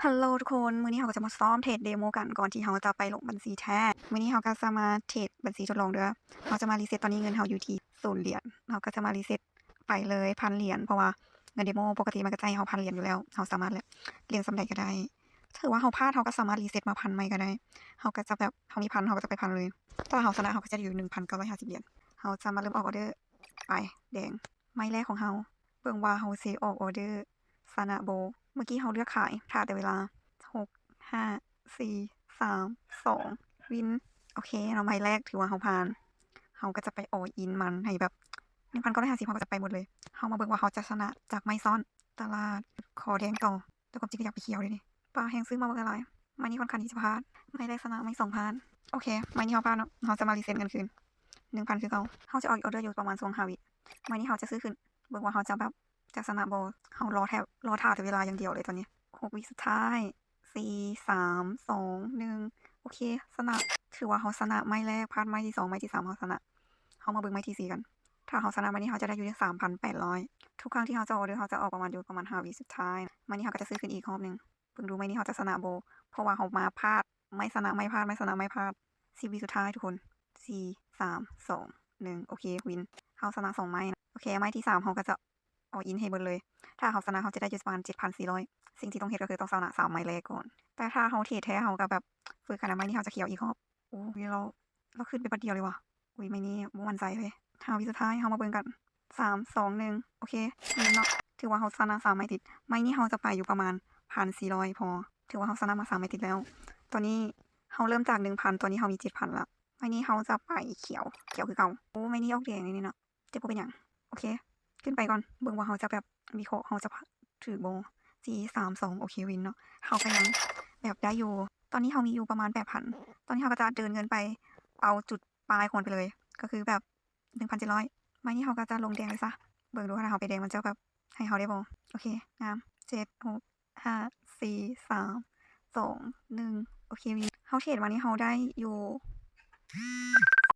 ຮັລໂຫຼທຸກຄົນ, ມື້ນີ້ເຮົາກໍຈະມາຊ້ອມເທຣດເດໂມກັນ ກ່ອນທີ່ເຮົາຈະໄປລົງບັນຊີແທ້. ມື້ນີ້ເຮົາກໍຈະມາເທຣດບັນຊີທົດລອງເດີ້. ເຮົາຈະມາຣີເຊັດ ຕອນນີ້ເງິນເຮົາຢູ່ທີ່ສູນຫຼຽນ. ເຮົາກໍຈະມາຣີເຊັດໄປເລີຍພັນຫຼຽນ ເພາະວ່າເງິນເດໂມປົກກະຕິມັນກໍໃຫ້ເຮົາພັນຫຼຽນຢູ່ແລ້ວ. ເຮົາສາມາດແຫຼະ ຫຼຽນສ່ຳໃດກໍໄດ້. ຖືວ່າເຮົາພາດ ເຮົາກໍສາມາດຣີເຊັດມາພັນໃໝ່ກໍໄດ້. ເຮົາກໍຈະແບບ ເຮົາມີພັນ ເຮົາກໍຈະໄປພັນເລີຍ. ຖ້າເຮົາຊະນະ ເຮົາກໍຈະໄດ້ຢູ່ໜຶ່ງພັນເກົ້າຮ້ອຍຫ້າສິບຫຼຽນ. ເຮົາຈະມາເລີ່ມອອກອໍເດີໄປແດງ ໄມ້ແລກຂອງເຮົາ. ເບິ່ງວ່າເຮົາຊິອອກອໍເດີຊະນະບໍ່. ເມື່ອກີ້ເຮົາເລືອກຂາຍ ຖ້າແຕ່ເວລາ. ຫົກ ຫ້າ ສີ່ ສາມ ສອງ ວິນ. ໂອເຄເນາະ, ໄມ້ແລກຖືວ່າເຮົາຜ່ານ. ເຮົາກໍຈະໄປອໍອິນມັນໃຫ້ແບບ ໜຶ່ງພັນເກົ້າຮ້ອຍຫ້າສິບ ເຮົາກໍຈະໄປໝົດເລີຍ. ເຮົາມາເບິ່ງວ່າເຮົາຈະຊະນະຈາກໄມ້ຊ້ອນ. ຕະຫຼາດ ຂໍແດງຕໍ່. ແຕ່ຄວາມຈິງກໍຢາກໄປຂຽວເດນີ້. ປ້າ ແຮງຊື້ມາເບິ່ງຫຼາຍໆ. ໄມ້ນີ້ຄ່ອນຂ້າງທີ່ຈະພາດ. ໄມ້ແລກຊະນະ, ໄມ້ສອງຜ່ານ. ໂອເຄ, ໄມ້ນີ້ເຮົາຜ່ານເນາະ. ເຮົາຈະມາຣີເຊັດເງິນຄືນ ໜຶ່ງພັນຄືເກົ່າ. ເຮົາຈະອອກອໍເດີຢູ່ປະມານຊ່ວງຫ້າວິ. ໄມ້ນີ້ເຮົາຈະຊື້ຂຶ້ນ. ເບິ່ງວ່າເຮົາຈະແບບ ຈາກຊະນະບໍ່. ເຮົາລໍແທ້ ລໍຖ້າແຕ່ເວລາຢ່າງດຽວເລີຍຕອນນີ້. ຫົກວິສຸດທ້າຍ. ສີ່ ສາມ ສອງ ໜຶ່ງ. ໂອເຄ, ຊະນະ. ຖືວ່າເຮົາຊະນະໄມ້ແລກ, ພາດໄມ້ທີສອງ, ໄມ້ທີສາມເຮົາຊະນະ. ເຮົາມາເບິ່ງໄມ້ທີສີ່ກັນ. ຖ້າເຮົາຊະນະໄມ້ນີ້ ເຮົາຈະໄດ້ຢູ່ທີ່ສາມພັນແປດຮ້ອຍ. ທຸກຄັ້ງທີ່ເຮົາຈະອໍເດີ ເຮົາຈະອອກປະມານຢູ່ປະມານຫ້າວິສຸດທ້າຍ. ໄມ້ນີ້ເຮົາກໍຈະຊື້ຂຶ້ນອີກຮອບໜຶ່ງ. ເບິ່ງດູໄມ້ນີ້ເຮົາຈະຊະນະບໍ່, ເພາະວ່າເຮົາມາພາດ ໄມ້ຊະນະໄມ້ພາດ ໄມ້ຊະນະໄມ້ພາດ. ສິບວິສຸດທ້າຍທຸກຄົນ. ສີ່ ສາມ ສອງ ໜຶ່ງ. ໂອເຄ, ວິນ. ເຮົາຊະນະສອງໄມ້ນະ. ໂອເຄ, ໄມ້ທີສາມເຮົາກໍຈະອໍອິນໃຫ້ເບິດເລີຍ. ຖ້າເຮົາຊະນະ ເຮົາຈະໄດ້ຢູ່ປະມານເຈັດພັນສີ່ຮ້ອຍ. ສິ່ງທີ່ຕ້ອງເຮັດກໍຄືຕ້ອງຊະນະສາມໄມ້ແລກກ່ອນ. ແຕ່ຖ້າເຮົາເທຣດແທ້ ເຮົາກໍແບບ ຝຶກຂະໜາດໄມ້ນີ້ເຮົາຈະຂຽວອີກຮອບ. ໂອ້ຍ ລາວ ລາວຂຶ້ນໄປບາດດຽວເລີຍຫວາ. ອຸ້ຍ ໄມ້ນີ້ບໍ່ໝັ້ນໃຈເລີຍ. ຫ້າວິສຸດທ້າຍ ເຮົາມາເບິ່ງກັນ. ສາມ ສອງ ໜຶ່ງ. ໂອເຄ, ວິນເນາະ. ຖືວ່າເຮົາຊະນະສາມໄມ້ຕິດ. ໄມ້ນີ້ເຮົາຈະໄປຢູ່ປະມານພັນສີ່ຮ້ອຍພໍ. ຖືວ່າເຮົາຊະນະມາສາມໄມ້ຕິດແລ້ວ. ຕອນນີ້ເຮົາເລີ່ມຈາກໜຶ່ງພັນ, ຕອນນີ້ເຮົາມີເຈັດພັນລະ. ໄມ້ນີ້ເຮົາຈະໄປຂຽວ, ຂຽວຄືເກົ່າ. ໂອ້ ໄມ້ນີ້ອອກແດງນີ້ເນາະ. ແຕ່ບໍ່ເປັນຫຍັງ. ໂອເຄ, ຂຶ້ນໄປກ່ອນ. ເບິ່ງວ່າເຮົາຈະແບບ ວິເຄາະເຮົາຈະຖືກບໍ່. ສີ່ ສາມ ສອງ. ໂອເຄ, ວິນເນາະ. ເຮົາກໍຍັງແບບໄດ້ຢູ່. ຕອນນີ້ເຮົາມີຢູ່ປະມານແປດພັນ. ຕອນນີ້ເຮົາກໍຈະເດີນເງິນໄປເອົາຈຸດປາຍຂອງມັນໄປເລີຍ. ກໍຄືແບບ ໜຶ່ງພັນເຈັດຮ້ອຍ. ໄມ້ນີ້ເຮົາກໍຈະລົງແດງເລີຍຊະ. ເບິ່ງດູວ່າຖ້າເຮົາໄປແດງມັນຈະແບບໃຫ້ເຮົາໄດ້ບໍ່. ໂອເຄ, ງາມ. ເຈັດ ຫົກ ຫ້າ ສີ່ ສາມ ສອງ ໜຶ່ງ. ໂອເຄ, ວິນ. ເຮົາເທຣດມານີ້ເຮົາໄດ້ຢູ່